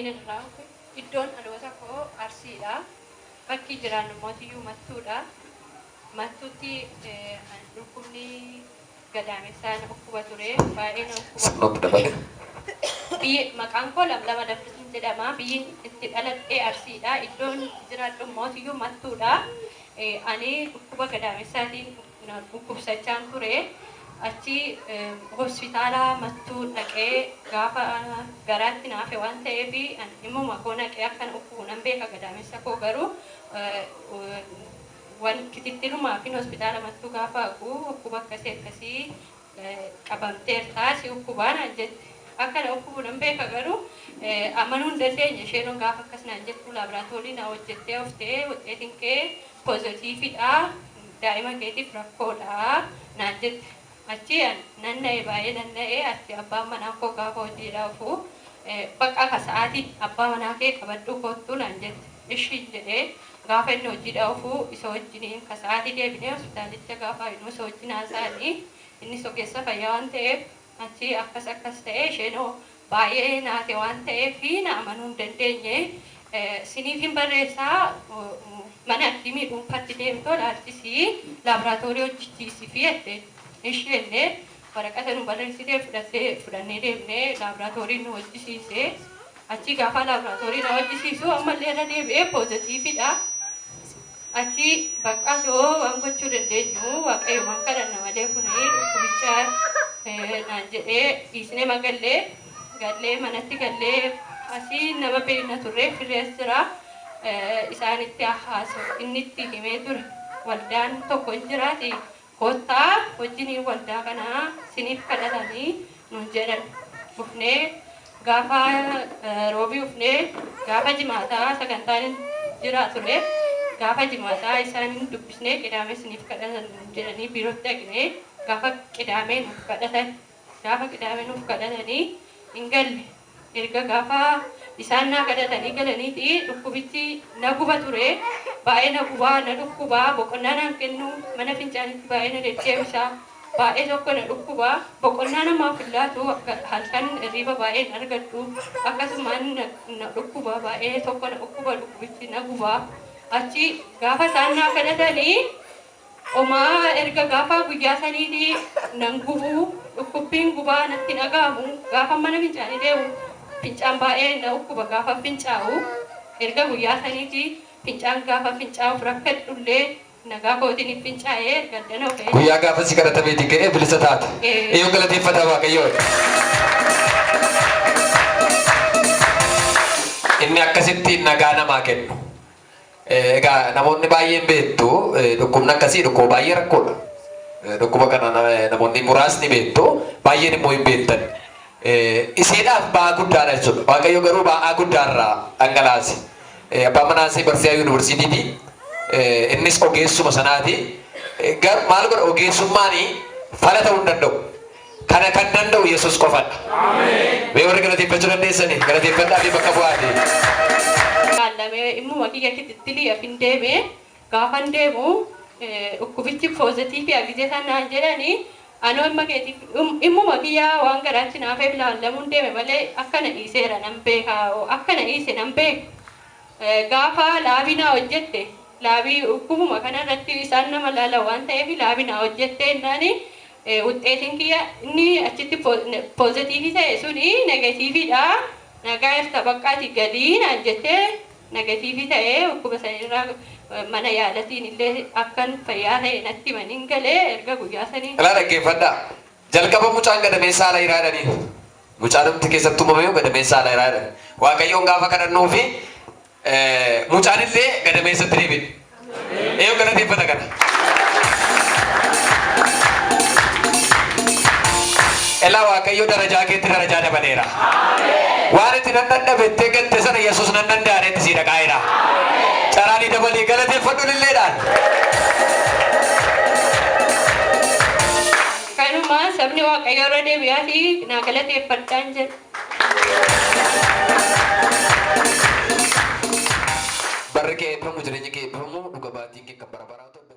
Biyyiin irraa iddoon dhaloota koo Arsiidha. Bakki jiraannu mootiyyuu Mattuudha. Mattuutti dhukkubni gadaamessaa na dhukkuba ture. Baay'ee na dhukkuba. Sirnootti dabale. Biyyi maqaan koo Lamlama Daffisiin jedhama. Biyyiin itti dhaladhe Arsiidha. Iddoon jiraadhu mootiyyuu Mattuudha. Ani dhukkuba gadaamessaatiin na dhukkubsachaan ture. Achi hospitaala Mattuu dhaqee gaafa garaatti naafe waan ta'eef dhimmuma koo naqee akkan dhukkubu nan beeka gadaamessa koo garuu wan kitittilumaa fi hospitaala Mattuu gaafa haqu dhukkuba akkasii akkasii qabamteertaa si dhukkubaa naan jette. Akkana dhukkubu nan beeka garuu amanuu hin dandeenye isheen gaafa akkas naan jettu laaboraatoorii na hojjettee oftee wuxeetiin kee poozitiividha daa'ima keetiif rakkoodha naan jette. Achi nan na'e baay'ee nan na'e achi abbaan manaa koo gaafa hojiidhaa dhufu bakka akka sa'aatiin abbaa manaa kee qabadhuu kottu naan jette. Ishiin jedhee gaafa inni hojiidhaa dhufu isa wajjiniin ka sa'aatii deebinee hospitaalicha gaafa inni isa wajjin haasa'anii innis ogeessa fayyaa waan ta'eef achi akkas akkas ta'e isheen baay'ee naate waan ta'eef na amanuu hin dandeenye. Siniif hin barreessaa mana hakimii dhuunfaatti deemtoo laalchisii laaboraatoorii hojjechiisii fi jette. Isheenillee waraqata nu barreessitee fudhannee deemnee laaboraatoorii nu hojjisiise. Achi gaafa laaboraatoorii na hojjisiisu ammallee irra deebi'ee poozitiividha. Achi bakka soo waan gochuu dandeenyu waaqayyomaan kadhanna malee kuni dhukkubicha naan jedhee dhiisnee magallee gallee manatti gallee asii nama beekna turre firri as jira. Isaanitti haasa'u inni itti himee ture. Waldaan tokko hin jiraati. Kottaa wajjiniin waldaa kanaa siniif kadhatanii nuun jedhan. Dhufnee gaafa roobii dhufnee gaafa jimaataa sagantaan jira ture. Gaafa jimaataa isaan dubbisnee qidaamee siniif kadhatan nuun jedhanii biirootti dhaqnee gaafa qidaamee nuuf kadhatan. Gaafa qidaamee nuuf kadhatanii hin galle. Erga gaafa isaan naa kadhatanii galaniiti dhukkubichi na guba ture. Baay'ee na gubaa, na dhukkubaa, boqonnaa naan kennu, mana fincaanitti baay'ee na deddeebisa. Baay'ee tokko na dhukkubaa, boqonnaa namaaf hin laatu, halkan hirriba baay'ee hin argadhu. Akkasumaan na dhukkuba, baay'ee tokko na dhukkuba, dhukkubichi na gubaa. Achi gaafa isaan naa kadhatanii Omaa erga gaafa guyyaa saniiti nan gubuu dhukkubbiin gubaa natti dhaga'amu gaafa mana fincaanii deemu fincaan baay'ee na dhukkuba gaafa fincaa'u erga guyyaa saniiti fincaan gaafa fincaa'uuf rakkadhullee nagaa kootiin hin fincaa'ee erga addana ofee. Guyyaa gaafa si kadhatameeti ka'ee bilisa taate. Eeyyuu galateeffataa Waaqayyoon. Inni akkasitti nagaa namaa kennu. Egaa namoonni baay'een beektu dhukkubni akkasii dhukkuba baay'ee rakkoodha. Dhukkuba kana namoonni muraasni beektu baay'een immoo hin beektan. Iseedhaaf ba'aa guddaadha jechuudha. Waaqayyo garuu ba'aa guddaarraa dhangalaase. Abbaan manaa isee barsiisaa yuunivarsiitiiti. Innis ogeessuma sanaati. Maal godha ogeessummaan fala ta'uu hin danda'u. Kana kan danda'u Yesuus qofadha. Mee warri galateeffachuu dandeessanii galateeffadhaa fi bakka bu'aati. Laallamee immuma kiyya kitittilii afin deeme gaafan deemu dhukkubichi poozitiivii agizee san naan jedhanii anoo imma keetiif immuma kiyya waan garaachi naafeef laallamuun deeme malee akkana dhiiseera nan beeka akkana dhiise nan beeka. Gaafa laabii naa hojjette laabii dhukkubuma kanarratti isaan nama laala waan ta'eef laabii naa hojjette jennaani wuxxeetiin kiyya inni achitti poozitiivii ta'e suni negatiiviidha. Nagaa irta baqqaati galii naan jettee negatiivii ta'e dhukkuba sanirraa mana yaalatiin illee akkan fayyaa ta'e natti himaniin galee erga guyyaa sanii. Ilaa dhaggeeffadhaa. Jalqaba mucaan gadameessa haala hiraa jedhaniin. Mucaan humti keessatti uumame gadameessa haala hiraa jedhan. Waaqayyoon gaafa kadhannuu fi mucaan illee gadameessatti deebi'e. Eeyyuu galateeffata kana. Elaa Waaqayyo darajaa keetti darajaa dabaleera. Waan itti nan dadhabettee gatte sana Yesuus nan danda'anetti sii dhaqaa'eera. Caraanii dabalee galateeffadhu lilleedhaan. Kanuma sabni Waaqayyoo irra deebi'aatii naa galateeffadhaan jedha. Barri kee eebbifamu, jireenyi kee eebbifamu, dhuga baatiin kee kan bara baraa ta'u.